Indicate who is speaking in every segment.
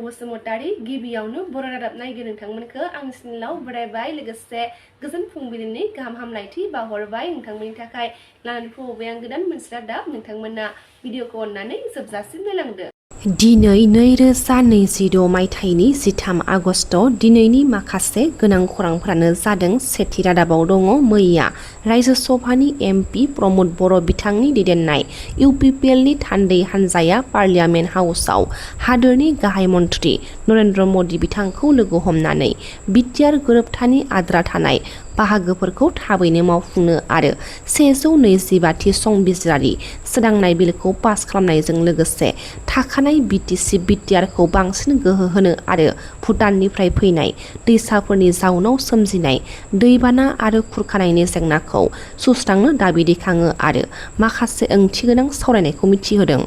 Speaker 1: बसुमतारी गिबियावनो बर' रादाब नायगिर नोंथांमोनखौ आंनि चेनेलाव बरायबाय लोगोसे गोजोन फुंबिलिनि गाहाम हामलायथि बावहरबाय नोंथांमोननि थाखाय लानानै फैबाय आं गोदान मोनसे रादाब नोंथांमोना भिडिअखौ अननानै जोबजासिम नायलांदो।
Speaker 2: दिनै 2026 मायथाइनि 13 आगस्ट दिनैनि माखासे गोनां खौरांफोरानो जादों। सेथि रादाबाव दङ मैया रायजो सभानि एमपि प्रमद बर' बिथांनि दैदेननाय इउपिपिएलनि थान्दै हान्जाया पार्लियामेन्ट हाउसआव हादोरनि गाहाय मन्थ्रि नरेन्द्र मदि बिथांखौ लोगो हमनानै बिटिआर गोरोबथानि आद्रा थानाय बाहागोफोरखौ थाबैनो मावफुंनो आरो 125थि संबिजिरारि सोदांनाय बिलखौ पास खालामनायजों लोगोसे थाखानाय बिटिसि बिटिआरखौ बांसिन गोहो होनो आरो भुटाननिफ्राय फैनाय दैसाफोरनि जाउनाव सोमजिनाय दैबाना आरो खुरखानायनि जेंनाखौ सुस्रांनो दाबि दैखाङो आरो माखासे ओंथिगोनां सावरायनायखौ मिथिहोदों।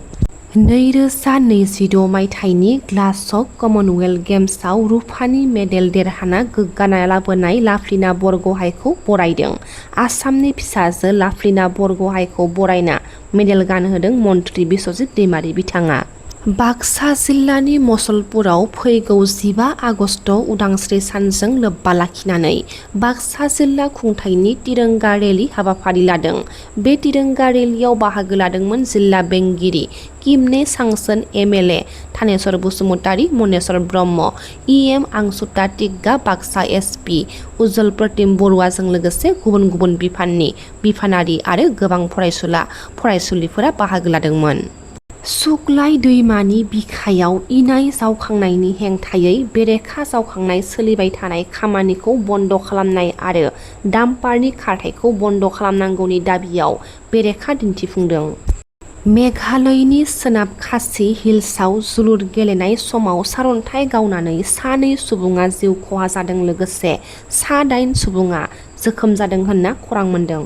Speaker 2: 2026 मायथाइनि ग्लासगो कमनवेल्थ गेम्सआव रुफानि मेडेल देरहाना गोग्गानाय लाबोनाय लाभलिना बरग'हाइखौ बरायदों। आसामनि फिसाजो लाभलिना बरग'हाइखौ बरायना मेडेल गानहोदों मन्थ्रि बिस्वजित दैमारी बिथाङा। बाक्सा जिल्लानि मसलपुराव फैगौ 15 आगस्ट उदांस्रि सानजों लोब्बा लाखिनानै बाक्सा जिल्ला खुंथायनि तिरंगा रेलि हाबाफारि लादों। बे तिरंगा रेलियाव बाहागो लादोंमोन जिल्ला बेंगिरि किमने सांसन MLA Thaneswar Basumatary, Maneswar Brahma, EM Anshuta Tigga, Baksa SP Ujjwal Pratim बरुवाजों लोगोसे गुबुन गुबुन बिफाननि बिफानारि आरो गोबां फरायसुला फरायसुलिफोरा बाहागो लादोंमोन। सुक्लाय दैमानि बिखायाव इनाय जावखांनायनि हेंथायै बेरेखा जावखांनाय सोलिबाय थानाय खामानिखौ बन्द' खालामनाय आरो डाम्पारनि खारथायखौ बन्द' खालामनांगौनि दाबियाव बेरेखा दिन्थिफुंदों। मेघालयनि सोनाब खासि हिल्सआव जोलुर गेलेनाय समाव सारअन्थाइ गावनानै 2 सुबुङा जिउ खहा जादों लोगोसे 9 सुबुङा जोखोम जादों होनना खौरां मोन्दों।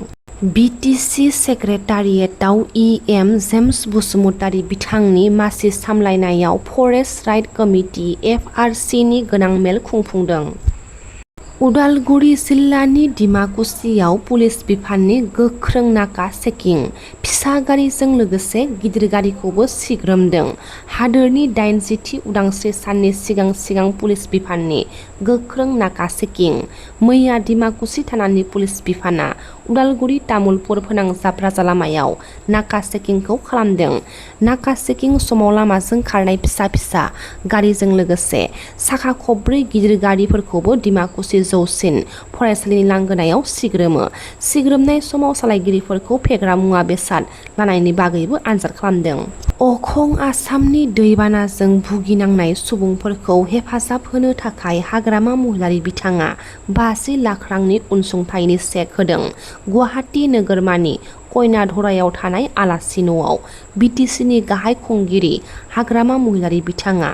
Speaker 2: बिटिसि सेक्रेटारियेटआव इएम जेम्स बसुमतारी बिथांनि मासि सामलायनायाव फरेस्ट राइट कमिटि एफआरसिनि गोनां मेल खुंफुंदों। उदालगुरि जिल्लानि डिमाकुसियाव पुलिस बिफाननि गोख्रों नाका चेकिं फिसा गारिजों लोगोसे गिदिर गारिखौबो सिग्रोमदों। हादोरनि 80थि उदांस्रि साननि सिगां पुलिस बिफाननि गोख्रों नाका चेकिं मैया डिमाकुसि थानानि पुलिस बिफाना उदालगुरि तामुलपुर फोनांजाब राजा लामायाव नाका चेकिंखौ खालामदों। नाका चेकिं समाव लामाजों खारनाय फिसा गारिजों लोगोसे साखा खबब्रै गिदिर गारिफोरखौबो डिमाकुसि जौसिन फरायसालिनि लांगोनायाव सिग्रोमनाय समाव सालायगिरिफोरखौ फेग्रा मुवा बेसाद लानायनि बागैबो आनजाद खालामदों। अखं आसामनि दैबानाजों भुगिनांनाय सुबुंफोरखौ हेफाजाब होनो थाखाय हाग्रामा महिलारि बिथाङा 50 लाख रांनि अनसुंथाइनि चेक होदों। गुवाहाटी नोगोरमानि कयनाधरायाव थानाय आलासि न'आव बिटिसिनि गाहाय खुंगिरि हाग्रामा महिलारि बिथाङा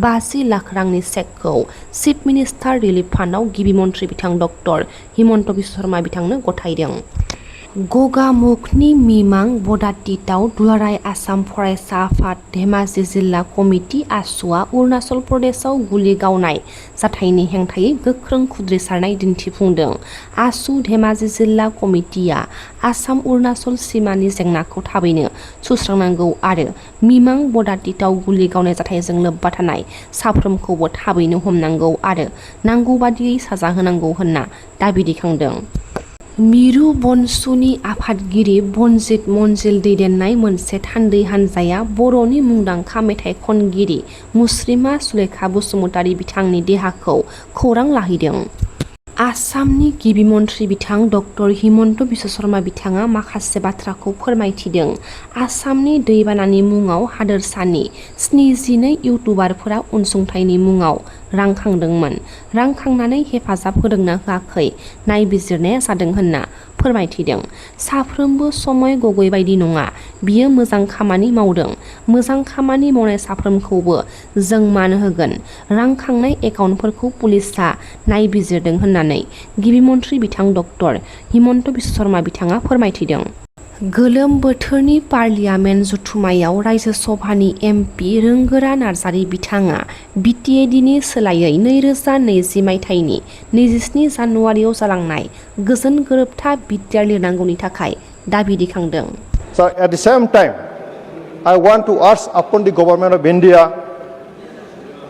Speaker 2: 50 लाख रांनि चेकखौ चिफ मिनिस्टार रिलिफ फान्डआव गिबि मन्थ्रि बिथां डक्टर हिमन्त बिश्व शर्मा बिथांनो गथायदों। गगामुखनि मिमां बदातिताव दुलाराय आसाम फरायसा आफाद धेमाजि जिल्ला कमिटि आसुआ अरुणाचल प्रदेशआव गुलि गावनाय जाथायनि हेंथायै गोख्रों खुद्रिसारनाय दिन्थिफुंदों। आसु धेमाजि जिल्ला कमिटिया आसाम अरुणाचल सिमानि जेंनाखौ थाबैनो सुस्रांनांगौ आरो मिमां बदातिताव गुलि गावनाय जाथायजों लोब्बा थानाय साफ्रोमखौबो थाबैनो हमनांगौ आरो नांगौ बादियै साजा होनांगौ होनना दाबि दैखांदों। मिरु बनसुनि आफादगिरि बनजित मन्जिल दैदेननाय मोनसे थान्दै हान्जाया बर'नि मुंदांखा मेथाइ खनगिरि मुस्रिमा सुलेखा बसुमतारी बिथांनि देहाखौ खौरां लाहैदों। आसामनि गिबि मन्थ्रि बिथां डक्टर हिमन्त बिश्व शर्मा बिथाङा माखासे बाथ्राखौ फोरमायथिदों। आसामनि दैबानानि मुङाव हादोरसानि 72 इउटुबारफोरा अनसुंथाइनि मुङाव रां खांदोंमोन। रां खांनानै हेफाजाब होदोंना होआखै नायबिजिरनाया जादों होनना फोरमायथिदों। साफ्रोमबो समय गगৈ बायदि नङा, बियो मोजां खामानि मावदों। मोजां खामानि मावनाय साफ्रोमखौबो जों मान होगोन। रां खांनाय एकाउन्टफोरखौ पुलिसआ नायबिजिरदों होननानै गिबि मन्थ्रि बिथां डक्टर हिमन्त बिश्व शर्मा बिथाङा फोरमायथिदों। गोलोम बोथोरनि पार्लियामेन्ट जथुमायाव रायजो सभानि एमपि रोंगोरा नार्जारी बिथाङा बिटिएडिनि सोलायै 2020 मायथाइनि 27 जानुवारियाव जालांनाय गोजोन गोरोबथा बिटिआर लिरनांगौनि थाखाय दाबि दैखांदों।
Speaker 3: So at the same time, I want to urge upon the government of India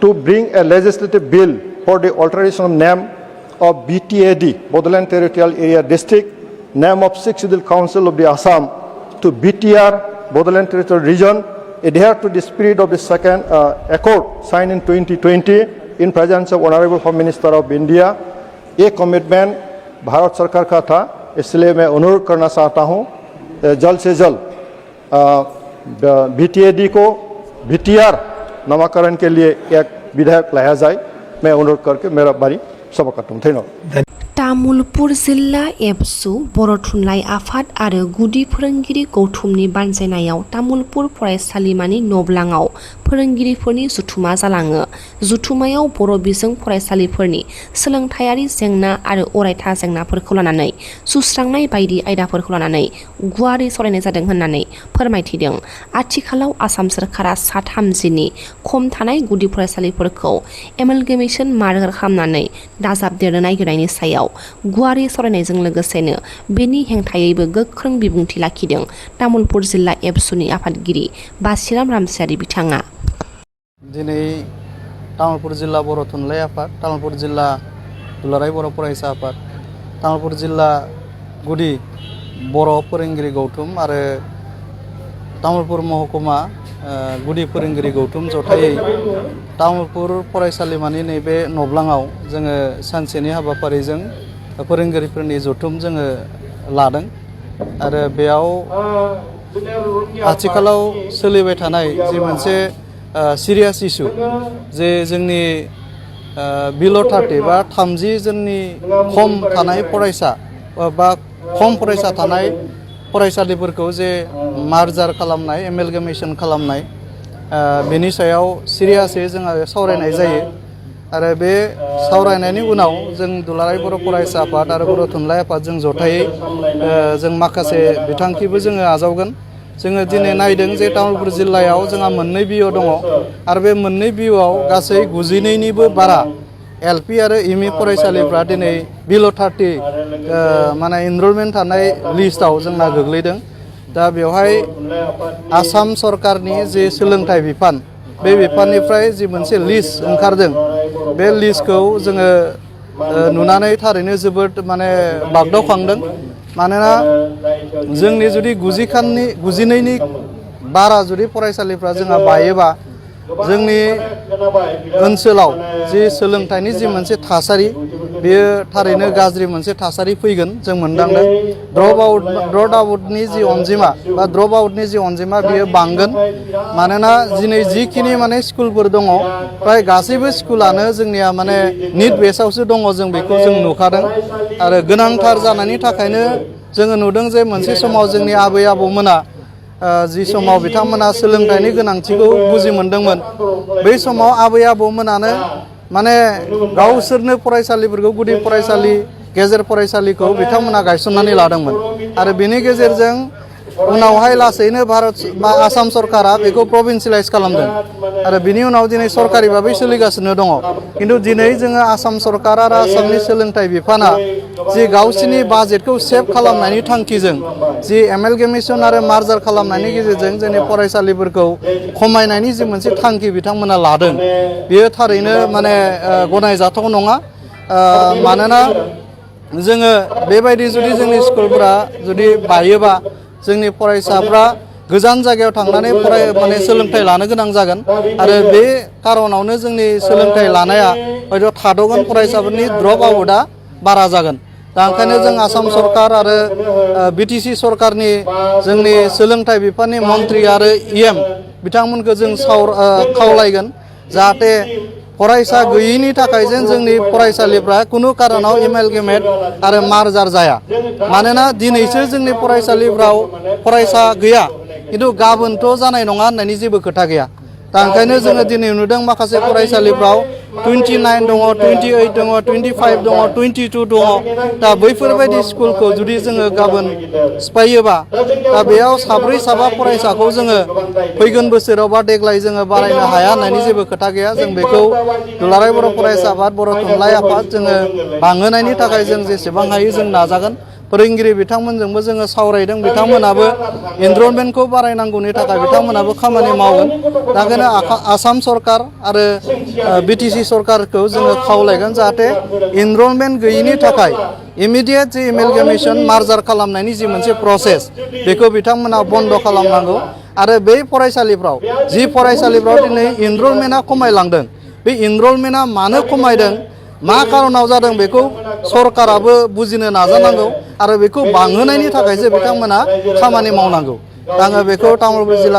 Speaker 3: to bring a legislative bill for the alteration of name of BTAD, Bodoland Territorial Area District, name of 6th Scheduled Council of the Assam to BTR, Bodoland Territorial Region, adhere to the spirit of the second accord signed in 2020 in presence of Honorable Home Minister of India. ये commitment Bharat सरकार का था, इसलिए मैं अनुरोध करना चाहता हूँ जल्द से जल्द BTAD को BTR नामकरण के लिए एक विधेयक लाया जाए। मैं अनुरोध करके मेरा बारी सभा करता हूँ। धन्यवाद।
Speaker 2: तामुलपुर जिल्ला एबसु बर' थुनलाइ आफाद आरो गुदि फोरोंगिरि गौथुमनि बानजायनायाव तामुलपुर फरायसालिमानि नब्लाङाव फोरोंगिरिफोरनि जुथुमा जालाङो। जुथुमायाव बर' बिजों फरायसालिफोरनि सोलोंथायारि जेंना आरो अरायथा जेंनाफोरखौ लानानै सुस्रांनाय बायदि आयदाफोरखौ लानानै गुवारै सावरायनाय जादों होननानै फोरमायथिदों। आथिखालाव आसाम सोरखारा सा 30नि खम थानाय गुदि फरायसालिफोरखौ एमालगेमेसन मार्कार खालामनानै दाजाबदेरनो नागिरनायनि सायाव गुवारै सावरायनायजों लोगोसेनो बेनि हेंथायैबो गोख्रों बिबुंथि लाखिदों तामुलपुर जिल्ला एबसुनि आफादगिरि बासिराम रामसियारि बिथाङा।
Speaker 4: दिनै तामुलपुर जिल्ला बर' थुनलाइ आफाद, तामुलपुर जिल्ला दुलाराय बर' फरायसा आफाद, तामुलपुर जिल्ला गुदि बर' फोरोंगिरि गौथुम आरो तामुलपुर महकुमा गुदि फोरोंगिरि गौथुम जथायै तामुलपुर फरायसालिमानि नैबे नब्लाङाव जोङो सानसेनि हाबाफारिजों फोरोंगिरिफोरनि जथुम जोङो लादों आरो बेयाव आथिखालाव सोलिबाय थानाय जि मोनसे सिरियास इस्यु जे जोंनि बिल' 30 बा 30 जननि खम थानाय फरायसा बा खम फरायसा थानाय फरायसालिफोरखौ जे मार्जार खालामनाय एमालगेमेसन खालामनाय बेनि सायाव सिरियासै जोङो सावरायनाय जायो आरो बे सावरायनायनि उनाव जों दुलाराय बर' फरायसा आफाद आरो बर' थुनलाइ आफाद जों जथायै जों माखासे बिथांखिबो जोङो आजावगोन। जोङो दिनै नायदों जे तामुलपुर जिल्लायाव जोंहा मोननै बिअ दङ आरो बे मोननै बिअआव गासै 92निबो बारा एलपि आरो एमइ फरायसालिफ्रा दिनै बिल' 30 माने इनरलमेन्ट थानाय लिस्टआव जोंना गोग्लैदों। दा बेवहाय आसाम सरकारनि जे सोलोंथाइ बिफान बे बिफाननिफ्राय जि मोनसे लिस्ट ओंखारदों बे लिस्टखौ जोङो नुनानै थारैनो जोबोद माने बागदावखांदों। मानोना जोंनि जुदि 92नि बारा जुदि फरायसालिफ्रा जोंहा बायोबा जोंनि ओनसोलाव जि सोलोंथाइनि जि मोनसे थासारि बेयो थारैनो गाज्रि मोनसे थासारि फैगोन जों मोनदांदों। ड्रप आउटनि जि अनजिमा बा ड्रप आउटनि जि अनजिमा बेयो बांगोन। मानोना दिनै जिखिनि माने स्कुलफोर दङ फ्राय गासैबो स्कुलानो जोंनिया माने निट बेसआवसो दङ, जों बेखौ जों नुखादों आरो गोनांथार जानायनि थाखायनो जोङो नुदों जे मोनसे समाव जोंनि आबै आबौमोना जि समाव बिथांमोना सोलोंथाइनि गोनांथिखौ बुजि मोनदोंमोन बै समाव आबै आबौमोनानो माने गावसोरनो फरायसालिफोरखौ गुदि फरायसालि गेजेर फरायसालिखौ बिथांमोना गायसननानै लादोंमोन आरो बेनि गेजेरजों उनावहाय लासैनो भारत बा आसाम सरकारा बेखौ प्रभिन्सियेलाइज खालामदों आरो बिनि उनाव दिनै सरकारि भाबै सोलिगासिनो दङ। खिन्थु दिनै जोङो आसाम सरकार आरो आसामनि सोलोंथाइ बिफाना जि गावसिनि बाजेटखौ सेभ खालामनायनि थांखिजों जि एमालगेमेसन आरो मार्जार खालामनायनि गेजेरजों जोंनि फरायसालिफोरखौ खमायनायनि जि मोनसे थांखि बिथांमोना लादों बेयो थारैनो माने गनायजाथाव नङा। मानोना जोङो बेबायदि जुदि जोंनि स्कुलफोरा जुदि बायोबा जोंनि फरायसाफ्रा गोजान जायगायाव थांनानै माने सोलोंथाइ लानो गोनां जागोन आरो बे खारनावनो जोंनि सोलोंथाइ लानाया हयथ' थाद'गोन, फरायसाफोरनि ड्रप आउटआ बारा जागोन। दा ओंखायनो जों आसाम सरकार आरो बिटिसि सरकारनि जोंनि सोलोंथाइ बिफाननि मन्त्रि आरो इएम बिथांमोनखौ जों खावलायगोन जाहाथे फरायसा गैयिनि थाखाय जोंनि फरायसालिफ्रा खुनु कारनाव एमालगेमेट आरो मार्जार जाया। मानोना दिनैसो जोंनि फरायसालिफ्राव फरायसा गैया खिन्थु गाबोनथ' जानाय नङा होननायनि जेबो खोथा गैया। दा ओंखायनो जोङो दिनै नुदों माखासे फरायसालिफ्राव 29 दङ, 28 दङ, 25 दङ, 22 दङ। दा बैफोरबायदि स्कुलखौ जुदि जोङो गाबोन सिफायोबा दा बेयाव साब्रै साबा फरायसाखौ जोङो फैगोन बोसोराव बा देग्लाय जोङो बारायनो हाया होननायनि जेबो खोथा गैया। जों बेखौ दुलाराय बर' फरायसा आफाद, बर' थुनलाइ आफाद जोङो बांहोनायनि थाखाय जों जेसेबां हायो जों नाजागोन। फोरोंगिरि बिथांमोनजोंबो जोङो सावरायदों बिथांमोनाबो एनरलमेन्टखौ बारायनांगौनि थाखाय बिथांमोनाबो खामानि मावगोन दा ओंखायनो आसाम सरकार आरो बिटिसि सरकारखौ जोङो खावलायगोन जाहाथे एनरलमेन्ट गैयिनि थाखाय इमिडियेट जे एमेलगेमेसन मार्जार खालामनायनि जि मोनसे प्रसेस बेखौ बिथांमोना बन्द खालामनांगौ आरो बे फरायसालिफ्राव जि फरायसालिफ्राव दिनै एनरलमेन्टआ खमायलांदों बे एनरलमेन्टआ मानो खमायदों मा खारनाव जादों बेखौ सरकाराबो बुजिनो नाजानांगौ आरो बेखौ बांहोनायनि थाखायसो बिथांमोना खामानि मावनांगौ आङो बेखौ तामुलपुर जिल्ला